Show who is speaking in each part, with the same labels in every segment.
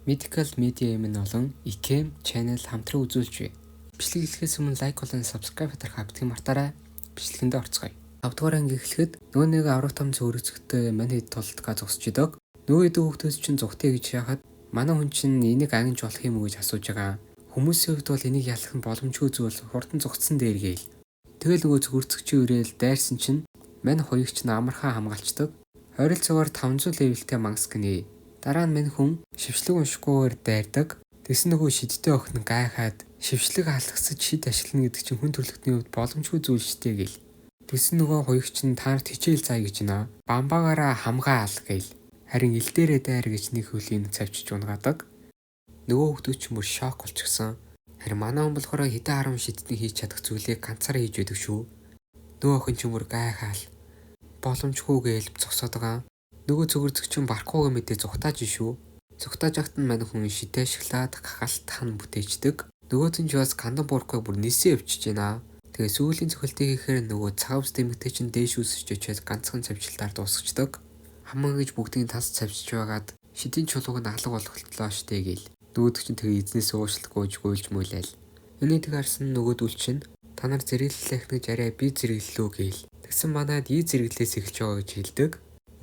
Speaker 1: Medical Media юм болон IKEM Channel хамтран үзүүлж бай. Бичлэг эхлэхээс өмнө like болон subscribe дарахаа битгий мартаарай. Бичлэгэндээ орцгоё. 5 дугаар анги эхлэхэд нөгөө нэг аврах том цөөрөцөгтэй мань хэд тултгаа зогсож идэг. Нөгөө хэд хүүхдүүд чинь зугтъя гэж яхад манай хүн чинь энийг ангиж болох юм уу гэж асууж байгаа. Хүмүүсийн хувьд бол энийг ялах нь боломжгүй зүйл, хурдан зугтсан дээр гээл. Тэгэл нөгөө цөөрөцөгчийн үрээл дайрсан чинь мань хоёрч чинь амархан хамгаалцдаг. Ойролцоогоор 500 level тэй мангас гинэ. Дараа нь мань хүн шившлэг уншихгүйгээр дайрдаг. Тэгсэн нөгөө шидтэй охин гайхаад шившлэг алгасаж шид ашиглана гэдэг чинь хүн төрөлхтний хувьд боломжгүй зүйл шттэ гэл. Тэгсэн нөгөө хоёрч чинь та нарт хичээл заая гэж байна. Бамбаагаараа хамгаал гээл. Харин ил дээрээ дайр гэж нэг хөлийн цавчиж унгаадаг. Нөгөө хүмүүс ч мөр шок болчихсон. Харин манай хүн болохоор хэдэн арван шидтэн хийж чадах зүйлийг ганцаараа хийж байдаг шүү. Нөгөө охин ч мөр гайхаал. Боломжгүй гээл зогсоод байгаа. Нөгөө цөгөрцөгч барахгүйгээ мэдээ зүхтааж шүү. Зүхтааж ахт нь мань хүн шидэ ашиглаад галт хан бүтээчдэг. Нөгөөт нь ч бас гандан буурахгүй бүр нисээ явчихж байна. Тэгээ сүүлийн цохилтыг хийхээр нөгөө цагаан үстэй эмэгтэй чинь дээш үсэж очиад ганцхан цавчлалтаар дуусгачихдаг. Хаман гэж бүгдийг тас цавчиж байгаад шидийн чулууг нь алга болголтлоо штэ гээл. Нөгөөдөг чинь тэгээ эзнээс уушлахгүй гуйлж муйлал. Энийг тэг харсан нөгөөдөл чинь та нар зэрэглэлэх гэж арай би зэрэглэлөө гээл. Тэгсэн манад и зэрэглэлээс эхэлж байгаа гэж хэлдэг.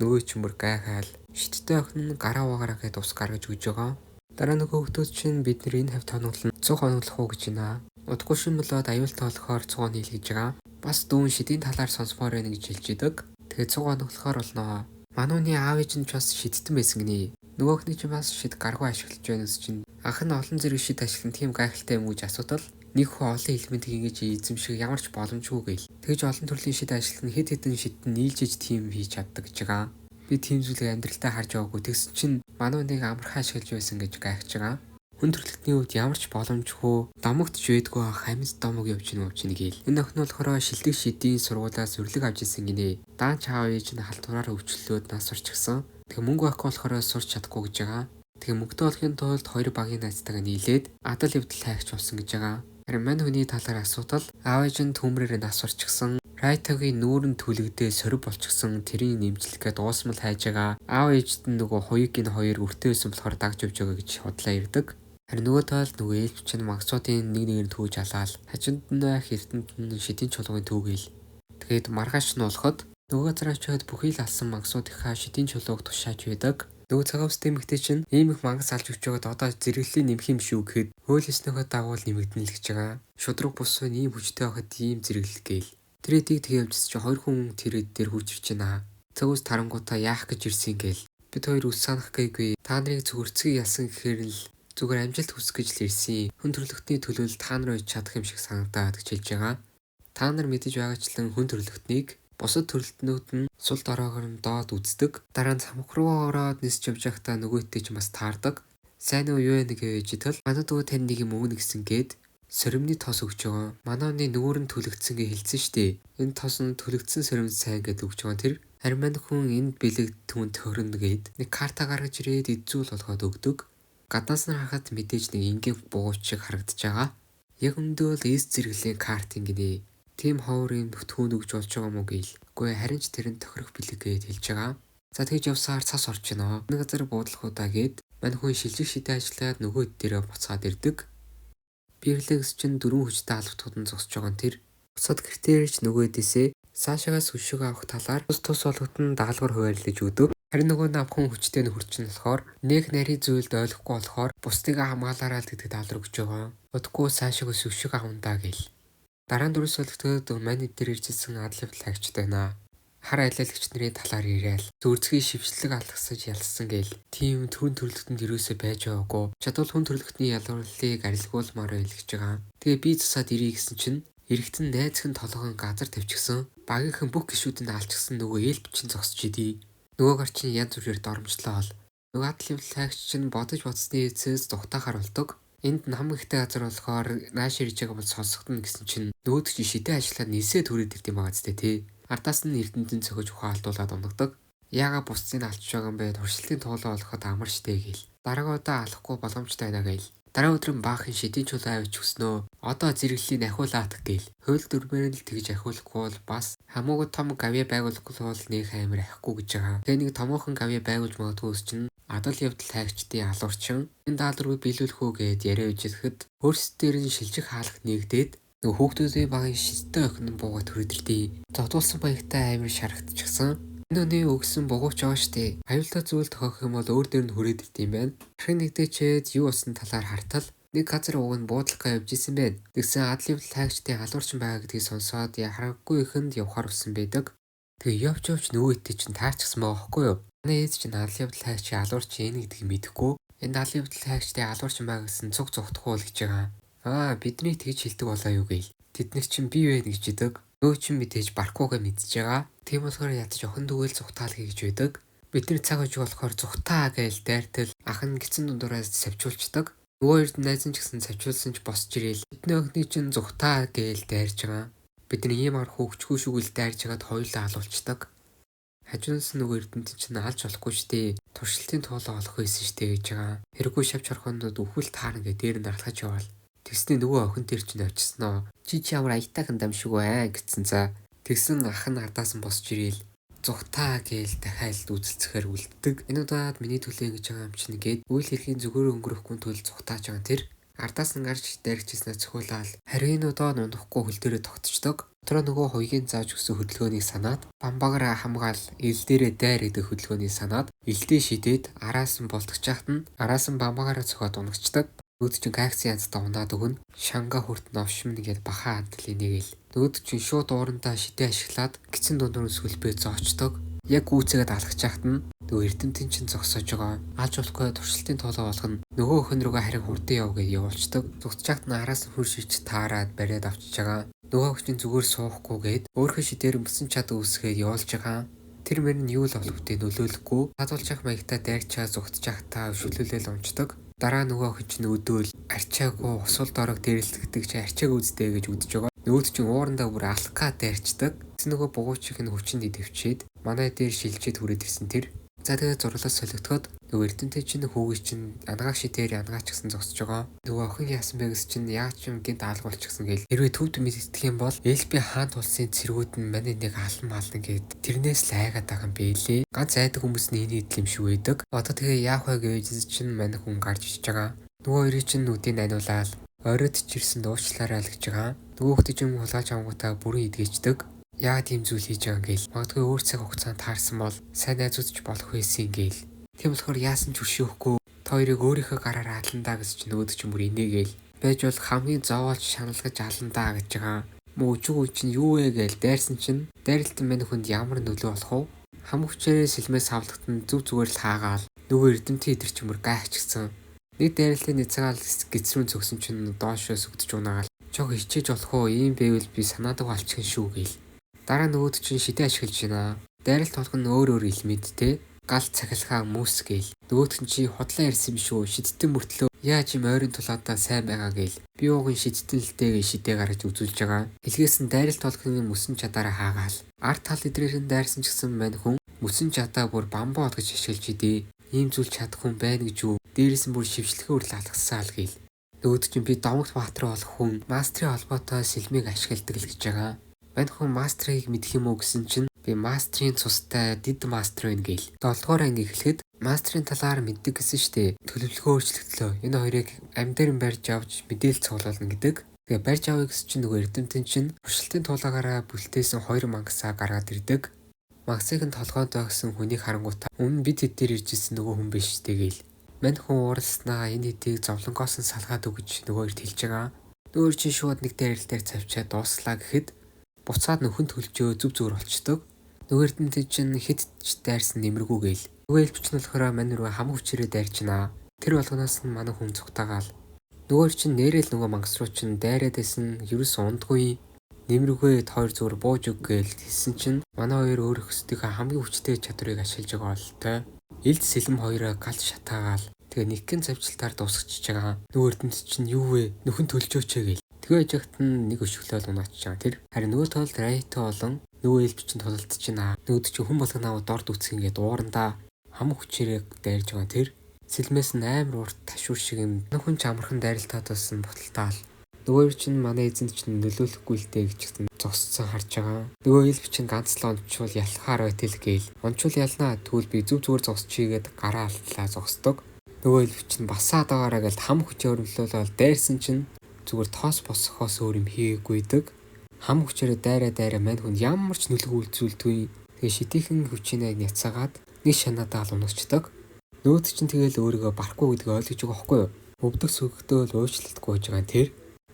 Speaker 1: Нөгөө чинь бүр гайхаал. Шидтэй охин нь гараа угаараа гэдээ ус гаргаж өгж байгаа. Дараа нөгөө хүмүүс чинь бид нэр энэ хавь тоноглон 100 хоноглох уу гэж байна. Удахгүй шин болоод аюултай болохоор 100 нийл гэж байгаа. Бас дүүн шидийн талаар сонсомоор байна гэж хэлж идэг. Тэгээ 100 хоноглохоор болно. Манууны аав ээж нь ч бас шидтэн байсан гинэ. Нөгөөхний чинь бас шид гаргүй ашиглаж байна гэсэн чинь анх нь олон зэрэг шид ашиглан тийм гайхалтай юм уу гэж асуудал нэг хүн олон элементийг ингэж эзэмших ямар ч боломжгүй гээл. Тэгж олон төрлийн шид ашиглан хэд хэдэн шидтэн нийлжиж тийм хийж чаддаг гэж байгаа. Би тийм зүйлийг амьдралтаа харж байгаагүй. Тэгсэн чинь манай хүнийг амархан ашиглаж байсан гэж гайхаж байгаа. Хүн төрөлхтний хувьд ямар ч боломжгүй, домогтч байдгүй хамис домог явж гин явж гин гээл. Энэ охин болохоор шилдэг шидийн сургуулиас өрлөг авч ирсэн гинэ. Даанч аав ээж нь халтураар өвчлөөд нас орчихсон. Тэгээ мөнгө байхгүй болохоор сурч чадахгүй гэж байгаа. Тэгээ мөнгөтэй болохын тулд хоёр багийн найзтайгаа нийлээд адал явдал хайгч болсон гэж байгаа. Харин мань хүний талаар асуутал аав ээж нь төмрөөрөө нас орчихсон. Райтогийн нүүр нь түлэгдээ сорив болчихсон, тэрийн нэмжлэгээ дуусмал хайж байгаа. Аав ээжд нь нөгөө хоёуг нь хоёр өртөө байсан болохоор дагж явж байгаа гэж худлаа ирдэг. Харин нөгөө талд нөгөө эльф чинь магцуудын нэг нэгээр нь түүж алаал хажинд нь байх эрдэнэт нь шидийн чулуугийн түүгээл. Тэгээд маргааш нь болоход нөгөө газар очиод бүхий л алсан магсуудынхаа шидийн чулууг тушааж байдаг. Нөгөө цагаан үстэй эмэгтэй чинь ийм их мангас алж өгч байгаад одоо зэрэглэлийн нэмэх юм шүү гэхэд хууль ёсныхоо дагуу нэмэгдэнэ л гэж байгаа. Шудраг бус ийм хүчтэй байхад ийм зэрэглэл гээл. Тэр эдийг тэгээ явжсэн чи хоёр хүн тэр эд дээр хурж ирж байна. Цагуус тарангуудаа яах гэж ирсэн гээл. Бид хоёр үс санах гээгүй. Та нарыг цөгөрцгийг ялсан гэхээр л зүгээр амжилт хүсэх гэж л ирсэн. Хүн төрөлхтний төлөөл та нар байж чадах юм шиг санагдаад гэж хэлж байгаа. Та нар мэдэж байгаачлан хүн төрөлхтнийг бусад төрөлтнүүд нь сул дороогоор нь доод үздэг. Дараа нь цамх руу ороод нисч явж байхдаа нөгөөдтэй ч бас таардаг. Сайн уу, юу вэ гэж тэл манай дүү тань нэг юм өгнө гэсэн гээд соримны тос өгч байгаа. Манай хүний нүүр нь түлэгдсэн гэж хэлсэн штэ. Энэ тос нь түлэгдсэн соримд сайн гэдээ өгч байгаа тэр. Харин мань хүн энэ бэлэг түн төхөрнө гээд нэг карта гаргаж ирээд эзүүл болгоод өгдөг. Гаднаас нь харахад мэдээж нэг энгийн бууч шиг харагдаж байгаа. Яг үндэ бол эс зэрэглэлийн карт юм гинэ. Тийм ховор юм түүнд өгч болж байгаа мó гээл. Үгүй харин ч тэр нь тохирох бэлэг гээд хэлж байгаа. За тэгж явсаар цас орж гинэ. Нэг газар буудлах удаа гээд мань хүн шилжих шидэ ажиллаад нөгөө дээрээ буцаад ирдэг. Бирлэгс чинь дөрвөн хүчтэй албатууд нь зогсож байгаа нь тэр. Буцаад гэртээ ирж нөгөөдөөсөө Сашагаас өшөг авах талаар тус тус болготон даалгавар хуваарлаж өгдөг. Харин нөгөө намхан хүчтэй нөхөр чинь болохоор нэг нарийн зүйлд ойлгохгүй болохоор бусдыг хамгаалаарай л гэдэг даалгавар өгч байгаа. Удахгүй Сашагаас өшөг авна даа гэл. Дараа нь дөрөв солигдоод мань дээр ирж исэн адал явдал хайгчтай байна. Хар алиалагч нарын талаар яриад зүрцгийн шившлэг алгасаж ялсан гээл. Тийм төрөн төрөлхтөнд юусоо байж байгаагүй. Чадвал хүн төрөлхтний ялгуурлыг арилгуулмаар байл гэж байгаа. Тэгээ би засаад ирье гэсэн чинь эрэгтэн найзхан толгойн газар тавьчихсан. Багийнхан бүх гишүүд нь алчсан нөгөө эльф чинь зогсож идэв. Нөгөөгөр чинь янз бүрээр доромжлоо. Нөгөө адал явдал хайгч чинь бодож бодсны эцэс зүхтаахаар болдог. Энд нам ихтэй газар болохоор нааш ирж байгаа бол сонсогдоно гэсэн чинь нөгөөдөг чинь шидэ ажиллаад нисээ түрээд ирд юм байгаа зү тий. Ардаас нь эрдэнтэн цохиж ухаан алдуулаад унагдаг. Яага бусдыг алчж байгаа юм бэ? Туршилтын туулаа болоход амар штэ гээл. Дараагийн удаа алахгүй боломжтой байна гээл. Дараа өдөр нь баахан шидийн чулуу авч өснөө. Одоо зэрэглэлийн ахиулаатах гээл. Хууль дүрмээр нь л тэгж ахиулахгүй бол бас хамаагүй том гавья байгуулахгүй бол нэг амар ахихгүй гэж байгаа. Тэгээ нэг томоохон гавья байгуулж магадгүй ус чинь Адал явдал хайгчдын алуурчин энэ даалгаврыг биелүүлэх үү гэд яриа үжихэд хөрс дээр нь шилжих хаалх нэгдээд нөгөө хүүхдүүдийн багийн шидтэн охин нь буугаад хүрээд ирдээ. Зодуулсан маягтай амир шарагдчихсан. Энэ хүний өгсөн бугууч байгаа штэ. Аюултай зүйл тохиох юм бол өөр дээр нь хүрээд ирд юм байна. Архин нэгдээчээд юу болсон талаар хартал нэг газар уг нь буудлахгаа явж исэн байна. Тэгсэн адал явдал хайгчдын алуурчин байгаа гэдгийг сонсоод хараггүй ихэнд явхаар өссөн байдаг. Тэгээ явж явж нөгөө хэдий чинь таарчихсан байгаа хөөхгүй юу? Манай ээж чинь адал явдал хайгчийн алуурчин энэ гэдгийг мэдэхгүй. Энэ адал явдал хайгчдын алуурчин байгаа гэсэн цуг цугтахгүй л гэж байгаа. Аа, бидний тэгж хэлдэг болоо юу гээл. Тэд нар чинь бий вэ гэж идэг. Нөө чинь мэдээж барахгүйгээ мэдж байгаа. Тийм болохоор ядаж охин дүүгээл цугтаал гэж байдаг. Бид нар цаг үеиг болохоор цугтаа гээл дайртал ах нь гидсэн дундуураас савчуулцдаг. Нөгөө хоёрт найз нь ч гэсэн савчуулсан ч босч ирээл. Бидний охиныг чинь цугтаа гээл дайрж байгаа. Бид нар ийм ар хөөгчгүй шүгэл дайрж хагаад хоёулаа алуулцдаг. Хажуунаас нөгөө эрдэмтэн чинь алж болохгүй штэ. Туршилтын туулаа олох байсан штэ гэж байгаа. Хэрэггүй шавч орхондод үхэл таарна гэ дээр нь алхаж яваал. Тэгсний нөгөө охин тэр чинь очисноо. Чи чи ямар аятайхан дам шиг бай гэсэн за. Тэгсэн ах нь ардаас нь босч ирээл зугтаа гээл дахиад үзэлцэхээр үлддэг. Энэ удаад миний төлөө ингэж байгаа юм чинь гээд үйл хэргийн зүгээр өнгөрөхгүй тул зугтааж байгаа тэр. Ардаас нь гарч дайрчээснээ цохиулаад харин энэ удаа унахгүй хөл дээрээ тогтчдог. Дотроо нөгөө хуйгийн зааж өгсөн хөдөлгөөнийг санаад бамбагаараа хамгаал ил дээрээ дайр гэдэг хөдөлгөөнийг санаад илдээ шидээд араас нь болтгоч хахад нь араас нь бамбагаараа цохиод унагчдаг. Нөгөөд чинь гайхсан янзтай унаад өгнө. Шанга хүрт новшмын гээд баха хандл инээгээл. Нөгөөд чинь шууд уурандаа шидээ ашиглаад гидсэн дундуур нь сүлбээ зоочдог. Яг гүйцээгээд алхаж хахад нь нөгөө эрдэмтэн чинь зогсоож байгаа. Алж болохгүй туршилтын тоолоо болгоно. Нөгөө охин рүүгээ харин хурдан яв гэж явуулцдаг. Зүгтж хахад нь араас нь хөр шиж таарад бариад авчиж байгаа. Нөгөө охин чинь зүгээр суухгүй гээд өөрийнхөө шидээр мөсөн чад үүсгээд явуулж байгаа. Тэр мөр нь юу л болох вэ нөлөөлөхгүй. Хадуулж явах маягтай дайрчаа зүгтж хахтаа шүлүүлэл унцдаг. Дараа нөгөө охин чинь өдөөл арчаагүй усул дорог дээрлэгдэг чи арчааг үздэй гэж үдэж байгаа. Нөгөөд чинь уурандаа бүр алхгаа дайрчдаг. Тэс нөгөө бугуйчих нь хүчинд идэвчээд манай дээр шилжээд хүрээд ирсэн тэр. За тэгээд зурлаас солигдоход нөгөө эрдэмтэн чинь хүүгий чинь ангааг шидээр ангаач гэсэн зогсож байгаа. Нөгөө охин яасан бэ гэсэн чинь яаж ч юм гинт аалгуулчихсан гээл. Хэрвээ төвд мэддэг юм бол Элби хаан тулсын цэргүүд нь манай нэг алан маална гээд тэрнээс л айгаад байгаа юм бэлээ. Ганц айдаг хүмүүс нь энэ идэл юм шиг байдаг. Одоо тэгээ яах вэ гэж чинь манай хүн гарч ичж байгаа. Нөгөө хоёрын чинь нүдийг аниулаад оройд ч ирсэн дуучлаарай л гэж байгаа. Нөгөө хүмүүс чинь хулгайч авангуудаа бүрэн эдгэждэг. Яагаад ийм зүйл хийж байгаа юм гээл. Магадгүй өөр цаг хугацаанд таарсан бол сайн найзууд ч болох байсан гээл. Тийм болохоор яасан ч өршөөхгүй. Та хоёрыг өөрийнхөө гараар аландаа гэж чинь нөгөөд чинь бүр инээгээл. Байж бол хамгийн зовоолж шаналгаж аландаа гэж байгаа. Мөн өчүүгүү чинь юу вэ гээл дайрсан чинь дайралтан мань хүнд ямар нөлөө болох вэ? Хам хүчээрээ сэлмээс савлагтан зүв зүгээр л хаагаал. Нөгөө эрдэмтэн идэр чинь бүр гайхчихсан. Нэг дайралтын нэцгаал гизрүүн цогсон чинь доошоо сүгдэж унаагаал. Чог хичээж болох уу? Ийм байвал би санаадаг алчихсан шүү гээл. Дараа нөгөөд чинь шидэ ашиглаж байна. Дайралт болгоно өөр өөр илмэдтэй. Гал цахилгаан мүс гээл. Нөгөөд нь чи худлаа ярьсан юм шүү. Шидтэн мөртлөө яаж юм ойрын тулаадаа сайн байгаа гээл. Би уугын шидтэн л дээ гэж шидэ гаргаж үзүүлж байгаа. Хэлгээс нь дайралт болгоны мөсөн чадаараа хаагаал. Арт тал идрээр нь дайрсан ч гэсэн мань хүн мөсөн чадаа бүр бамбуу болгож ашиглаж идэ. Ийм зүйл чадах хүн байна гэж юу? Дээрээс нь бүр шившлэхээ хүртэл алгасаа л гээл. Нөгөөд чинь би Домогт Баатар болох хүн мастрын холбоотой сэлмийг ашигладаг л гэж байгаа. Мань хүн мастрыг мэдэх юм уу гэсэн чинь би мастрын цустай дид мастер байна гээл. 7 дугаар анги эхлэхэд мастрын талаар мэддэг гэсэн штэ. Төлөвлөгөө өөрчлөгдлөө. Энэ хоёрыг ам дээр нь барьж авч мэдээлэл цуглуулна гэдэг. Тэгээ барьж авъя гэсэн чинь нөгөө эрдэмтэн чинь туршилтын тулаагаараа бүлтээсэн 2 мангасаа гаргаад ирдэг. Мангасыг нь толгойд тогсон хүнийг харангуйтаа өмнө бид хэд дээр ирж исэн нөгөө хүн биш штэ гээл. Мань хүн ууралснаа энэ хэдийг зовлонгоос нь салгаад өгч нөгөө хоёрт хэлж байгаа. Нөгөө чинь шууд нэг дайрал дээр цавчаад дууслаа гэхэд буцаад нөхөн төлжөө зүв зүгээр болчдөг. Нөгөө эрдэмтэн чинь хэд ч дайрсан нэмэргүй гээл. Нөгөө элбч нь болохоор мань руу хамаг хүчээрээ дайрчнаа. Тэр болгоноос нь манай хүн цугтаагаал. Нөгөө чинь нэрэл нөгөө мангас руу чинь дайраад байсан ерөөс ундгүй. Нэмэргүй хоёр зүгээр бууж өг гээл хэлсэн чинь манай хоёр өөр өстийнхээ хамгийн хүчтэй чадварыг ашиглаж байгаа бололтой. Илд сэлэм хоёроо галт шатаагаал. Тэгээ нэгэн завжилтаар дуусгачихж байгаа. Нөгөө эрдэмт чинь юу вэ? Нөхөн төлжөөч гээл. Тэгээ яж хахад нь нэг өшөглөөл унаачж байгаа тэр. Харин нөгөө талд Райто болон нөгөө элб чинь тулалдаж байна. Нөгөөд чинь хүн болгоно дорд үцэх ингээд уурандаа хамаг хүчээрээ дайрж байгаа тэр. Сэлмээс нь амар урт ташуур шиг юм. Хүн ч амархан дайралтаад болсон буталтаал. Нөгөө чинь манай эзэнд чинь нөлөөлөхгүй л дээ гэж гисэн. зогссон харж байгаа. Нөгөө эльф чинь ганц л ончвол ялхаар байтал гээл. Ончвол ялнаа, тэгвэл би зүв зүгээр зогсчихийгээд гараа алтлаа зогсдог. Нөгөө эльф чинь басаад байгаараа гэл хам хүчээр өрнөлөөлөл дайрсан чинь зүгээр тоос босгохоос өөр юм хийгээгүйдэг. Хам хүчээрээ дайраа дайраа мань хүн ямар ч нөлөө үзүүлдэггүй. Тэгээ шидийнхэн хүчинээ няцаагаад нэг шанаадаа л унагчдаг. Нөгөөд чинь тэгэл өөрийгөө барахгүй гэдгийг ойлгож байгаа байхгүй юу? Өвдөх сүгдөө л уучлалтгүй гэж байгаа тэр.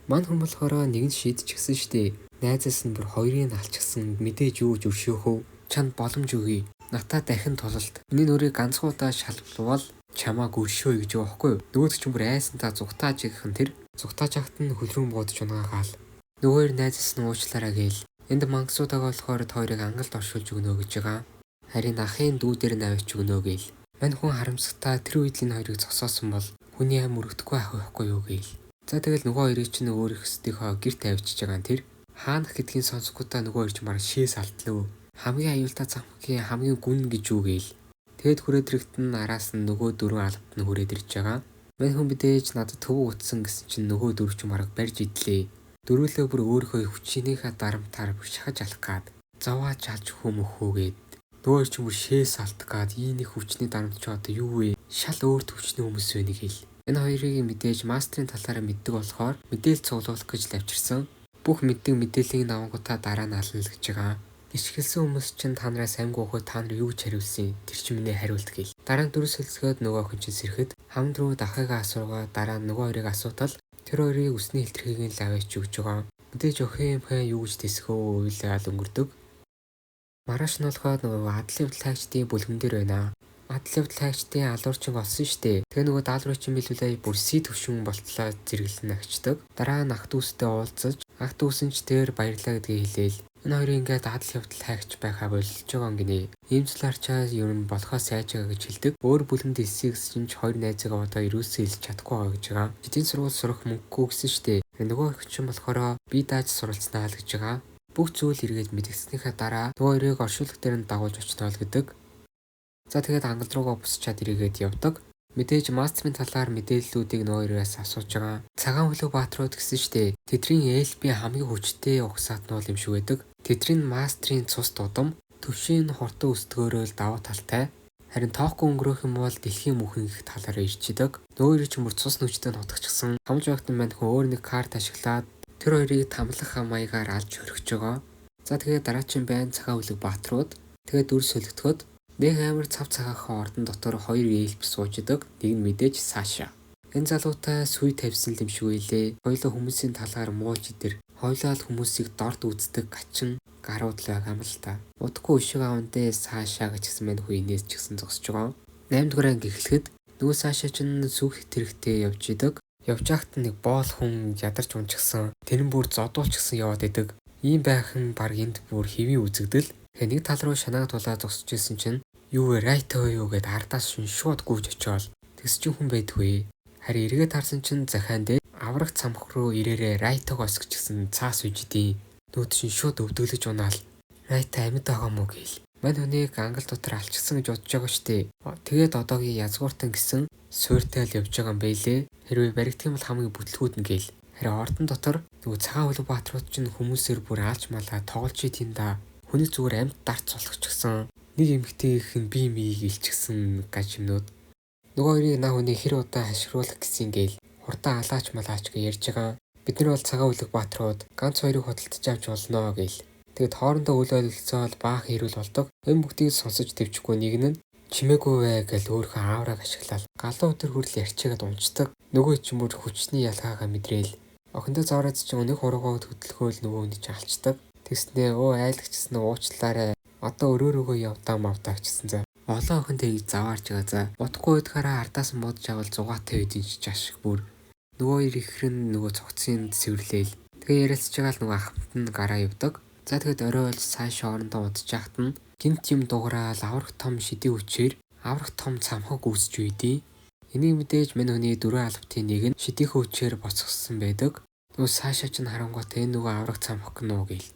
Speaker 1: Мань хүн болохоор нэг нь шийдчихсэн штэ. Найзаас нь бүр хоёрыг алчихсан, мэдээж юу гэж өршөөхөв. Чанд боломж өгье. Натаа дахин тулалд. Миний нүрийг ганцхан удаа шалбалвал чамааг өршөөе гэж байгаа байхгүй юу? Нөгөөд чинь бүр айсантаа зугтааж гихэн тэр. Зугтааж хахад нь хөлрөн буудаж унгаагаал. Нөгөөр найзаас нь уучлаарай гээл. Энд мангасуудагаа болохоор хоёрыг ангалд оршуулж өгнө гэж байгаа. Харин ахын дүү дээр нь авчиж өгнө гээл. Мань хүн харамсагтаа тэр үед л энэ хоёрыг зогсоосон бол хүний ам өргөдөхгүй ах байхгүй юу гээл. За тэгэл нөгөө хоёрыг чинь өөрийнхөө гэрт авчиж байгаа тэр. Хаанах гэдгийг сонсохгүй нөгөө хоёр чинь бараг шээс алдлаа. Хамгийн аюултай замхгийн хамгийн гүн гэж юу гээл. Тэгэд хүрээд ирэхэд нь араас нь нөгөө дөрвөн албат нь хүрээд ирж байгаа. Мань хүн мэдээж надад төвөг утсан гэсэн чинь нөгөө дөрв чинь бараг барьж идлээ. Дөрвөлөө бүр өөрийнхөө хүчнийхээ дарамтаар бүр шахаж алах гад. Зовоож алж хүмүүхөө гээд. Нөгөө хоёр чинь бүр шээс алдах гад ийм нэг хүчний дарамт чи одоо юу вэ? Шал өөр төвчний хүмүүс вэ нэг хэл. Энэ хоёрыг мэдээж мастрын талаараа мэддэг болохоор мэдээлэл цуглуулах гэж л авчирсан. Бүх мэддэг мэдээллийг авангуудаа дараа нь ална л гэж байгаа. Ишгэлсэн хүмүүс чинь та нараас амг өөхөд та нар юу гэж хариулсан? Тэр чинь миний хариулт гээл. Дараа нь дүрс сэлсгээд нөгөө охин чинь сэрэхэд хамт руу дахыгаа асуугаа дараа нь нөгөө хоёрыг асуутал тэр хоёрыг үсний хэлтрхийг нь л аваач өгч байгаа. Мэдээж охин юм хаа юу гэж тэсгөө уйлал өнгөрдөг. Маргааш нь болохоор нөгөө адлын таагчдын бүлгэн дээр байна. Адлын таагчдын алуурчин олсон штэ. Тэгээ нөгөө даалгаврын билүүлээ бүр си төвшин болтлоо зэрэглэн агчдаг. Дараа нь ах дүүстэй уулзаж ах дүүс нь ч тэр баярлаа гэдгийг хэлээл. Энэ хоёрын ингээд адал явдал хайгч байхаа болилж байгаа гинэ. Ийм зүйл арчаа ер нь болохоос айж байгаа гэж хэлдэг. Өөр бүлэнд элсэйг чинь ч хоёр найзаагаа одоо ерөөсөө элсэж чадахгүй байгаа гэж байгаа. Эдийн сургууль сурах мөнгөгүй гэсэн штэ. Нөгөө охин чинь болохоор би дааж суралцнаа л гэж байгаа. Бүх зүйл эргээд мэдгэснийхаа дараа нөгөө хоёрыг оршуулга дээр нь дагуулж очно л гэдэг. За тэгээд ангал руугаа бусчаад эргээд явдаг. Мэдээж мастрын талаар мэдээллүүдийг нөгөө хоёроос асууж байгаа. Цагаан хөлөг баатрууд гэсэн штэ. Тэдний элпийн хамгийн хүчтэй угсаат нь бол юм шиг байдаг. Тэдний мастрын цус дудам төвшийн хурдан өсдгөөрөө л давуу талтай. Харин тоохгүй өнгөрөөх юм бол дэлхийн мөнх их талаараа ирчидэг. Нөгөө хоёр чинь бүр цус нүчтэй нутагчсан. Хамж багтан манд хүн өөр нэг карт ашиглаад тэр хоёрыг тамлах маягаар алж хөргөж байгаа. За тэгээд дараачин байна цагаан хөлөг баатрууд. Тэгээд дүр солигдоход нэг амар цав цагаахан ордон дотор хоёр эльф сууж идэг. Нэг нь мэдээж Саша. Энэ залуутай сүй тавьсан юм шиг байлээ. Хоёулаа хүмүүсийн талаар муулж идэр. Хоёулаа л хүмүүсийг дорд үздэг гачин гарууд л байгаа юм л та. Удахгүй өшөг аавн дээ Саша гэж гисэн мань хүү инээс ч гэсэн зогсож байгаа. 8 дугаар анги эхлэхэд нөгөө Саша чинь сүх хэрэгтээ явж идэг. Явж байхад нэг боол хүн ядарч унчихсан. Тэр нь бүр зодуулчихсан яваад идэг. Ийм байх нь баг энд бүр хэвийн үзэгдэл. Тэгээ нэг тал руу шанааг тулаа зогсож исэн чинь юу вэ райт юу гэд ардаас шин шууд гүйж очиод тэгс чинь хүн байдгүй. Харин эргээд харсан чинь захаан дээр авраг цамх руу ирээрээ райтогоос гэсэн цаас үжидیں. Нүүд чинь шууд өвдөглөж унаал. Райта амьд байгаа мó гээл. Мань хүнийг ангал дотор алчсан гэж бодож байгаа штэ. Тэгээд одоогийн язгууртан гэсэн суурьтай л явж байгаа юм бэлээ. Хэрвээ баригдах юм бол хамгийн бүтлгүүд нь гээл. Харин ордон дотор нөгөө цагаан хөлөг баатрууд чинь хүмүүсээр бүр аалж малаа тоглож идэм да. Хүний зүгээр амьд дарц сулгачсан. Нэг эмэгтэйгийнх нь бие мийг илчихсэн гаж юмнууд. Нөгөө хоёрыг наа хүний хэр удаан хашгируулах гэсэн гээл. Хурдан алаач малаач гэж ярьж байгаа. Бид нар бол цагаан хөлөг баатрууд ганц хоёрыг худалдаж авч болно гээл. Тэгэд хоорондоо үл ойлголцоол баах хэрүүл болдог. Энэ бүгдийг сонсож тэвчихгүй нэг нь чимээгүй вэ гэл өөрийнхөө аавраг ашиглаад галуу өдөр хүртэл ярьчихэд унцдаг. Нөгөө чинь бүр хүчний ялгаагаа мэдрээл. Охиндоо зоороод чинь өнөх хуруугаа хөдөлгөөл нөгөө хүний чинь алчдаг. Тэгснээ өө айлагчсан нь уучлаарай. Одоо өрөөрөөгөө явдаа мавдаа гэсэн за. Олон охин тэгж заваарч байгаа за. Утгагүй удахаараа ардаас нь муудаж авал зугаатай үйдэн чиж ашиг бүр. Нөгөө хоёр ихэр нь нөгөө цогцсын цэвэрлээл. Тэгээ ярилцж байгаа л нөгөө ахмад нь гараа явдаг. За тэгэд орой бол цааш орондоо удаж яхад нь гинт юм дуграал аврах том шидийн хүчээр аврах том цамхаг үүсч үйдیں. Энийг мэдээж мань хүний дөрвөн албатын нэг нь шидийнхээ хүчээр боцгосон байдаг. Нөгөө Саша ч харангуйтай энэ нөгөө аврах цамхаг гэнэ үү гээл.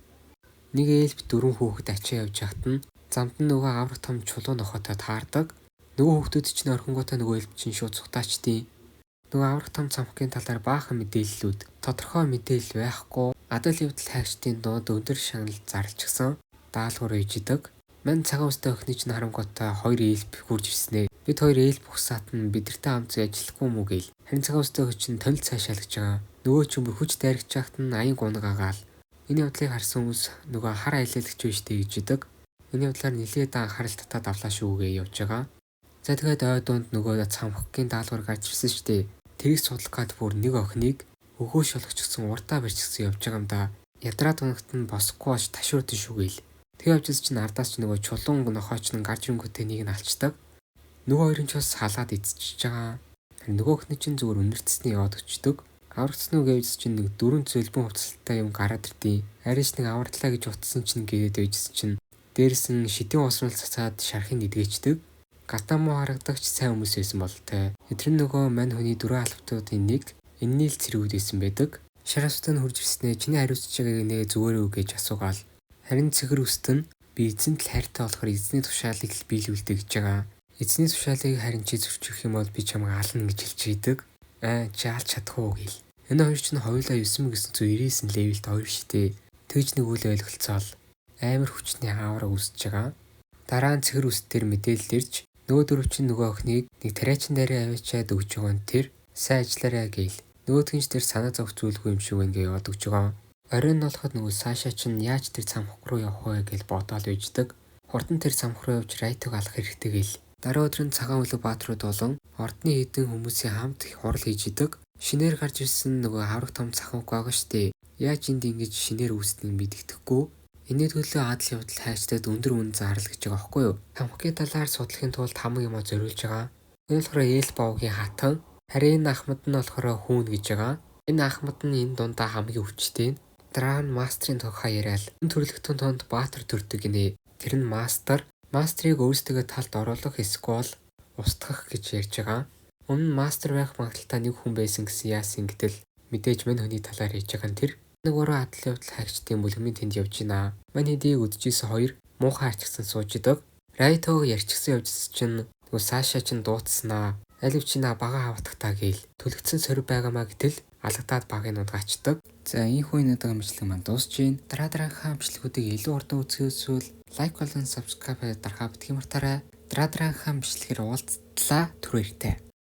Speaker 1: Нэг эльф дөрвөн хүүхэд ачаа явж байхад нь замд нь нөгөө аврах том чулуу нохойтой таардаг. Нөгөө хүүхдүүд чинь орхингуутаа нөгөө эльф чинь шууд цухтаачдیں. Нөгөө аврах том цамхгийн талаар баахан мэдээллүүд тодорхой мэдээлэл байхгүй. Адал явдал хайгчдын дунд өндөр шагнал зарлчихсан даалгавар хийж идэг. Мань цагаан үстэй охины чинь харангуйтаа хоёр эльф хурж ирснэ. Бид хоёр эльф ухсаат нь бидэртэй хамт ажиллахгүй мүү гээл. Харин цагаан үстэй охин чинь тонил цаашаалгаж байгаа. Нөгөө чинь бүр хүч дайрагч хахт нь аян гунгагаал. Энэ явдлыг харсан хүмүүс нөгөө хар аялаалагч биш дээ гэж идэг. Энэ явдлаар нилээд анхаарал татаад авлаа шүү гээ явж байгаа. За тэгээд ой дунд нөгөө цамхгийн даалгавар гарч ирсэн шүү дээ. Тэрийг судлах гад бүр нэг охиныг өгөөш болгочихсон урдаа барьчихсан явж байгаа юм да. Ядраад унагт нь босхгүй болж ташуурдэн шүү гээл. Тэгээ явж чинь ардаас ч нөгөө чулуун нохооч нь гарч ирэнгүүтээ нэг нь алчдаг. Нөгөө хоёрын ч бас халаад эцчихэж байгаа. Нөгөө охины чинь зүгээр үнэртсний яваад өчтдөг. Аврагдсан уу гэж чинь нэг дөрвөн зөлбөн хувцалтай юм гараад ирдیں۔ Арайч нэг авардлаа гэж утсан чинь гээд байжсэн чинь дээрс нь шидийн уусрал цацаад шархыг эдгээчдэг. Гадаа муу харагдагч сайн хүмүүс байсан бололтой. Тэр нөгөө мань хүний дөрвөн албатуудын нэг энэний л цэргүүд байсан байдаг. Шар асуутай нь хурж ирснээ чиний хариуцж байгааг нэ зүгээр үү гэж асуугаал. Харин цэгэр үст нь би эзэнт л хайртай болохоор эзний тушаалыг л биелүүлдэг гэж байгаа. Эзний тушаалыг харин чи зөрчих юм бол би чамайг ална гэж хэлж идэг. Аа чи алж чадах уу гээл. Энэ хоёр чинь хоёулаа 9999 level т хоёр штэ. Тэгж нэг үл ойлголцоол амар хүчний аавра үүсэж байгаа. Дараа нь цэгэр үс дээр мэдээлэл ирж нөгөө дөрөв чинь нөгөө охиныг нэг тариачин дээрээ аваачаад өгч байгаа нь тэр сайн ажиллаарай гээл. Нөгөөх нь ч тэр санаа зовх зүйлгүй юм шиг байна гэж яваад өгч байгаа. Оройн нь болоход нөгөө Саша чинь яаж тэр цамхаг руу явах вэ гэж бодоол үйждэг. Хурдан тэр цамхаг руу явж Райтог алах хэрэгтэй гээл. Дараа өдөр нь цагаан хөлөг баатрууд болон ордны хэдэн хүмүүсийн хамт хурал хийж идэг. Шинээр гарч ирсэн нөгөө хавраг том цахимг байгаа штэ. Яаж энд ингэж шинээр үүснийг мэддэхгүй. Энэний төлөө адал явдал хайчдад өндөр үн заарл гэж байгаа байхгүй юу? Тамхигийн талаар судлахын тулд хамаг юмаа зориулж байгаа. Энэ болохоор Эл Бовгийн хатан. Харин энэ ахмад нь болохоор хүүн гэж байгаа. Энэ ахмад нь энэ дундаа хамгийн өвчтэй. Дараа нь мастрын тухай яриад энэ төрлөختөн тонд баатар төрдөг гинэ. Тэр нь мастер. Мастрыг өөрсдөө талд оруулах эсвэл устгах гэж ярьж байгаа. Өмнө нь мастер байх магадлалтай нэг хүн байсан гэсэн яасан гэтэл мэдээж мань хүний талаар ярьж байгаа нь тэр. Нэг уран адал явдал хайгчдын бүлгэмийн тэнд явж байна. Мань хэдийг үдчихсэн хоёр муухай арчгсан сууж идэг. Райтог ярьчихсан явжсэн чинь нөгөө Саша чинь дуудснаа. Аль чи на бага хаватгтаа гээл. Түлэгдсэн сорив байгаамаа гэтэл алгадаад багыг нудаачдаг. За энэ энэ удаагийн бичлэг маань дуусж байна. Дараа дараагийнхаа бичлэгүүдийг илүү хурдан үзэхээс эсвэл like болон subscribe дарахаа битгий мартаарай. Дараа дараагийнхаа бичлэгээр уулзтлаа. Түр баяртай.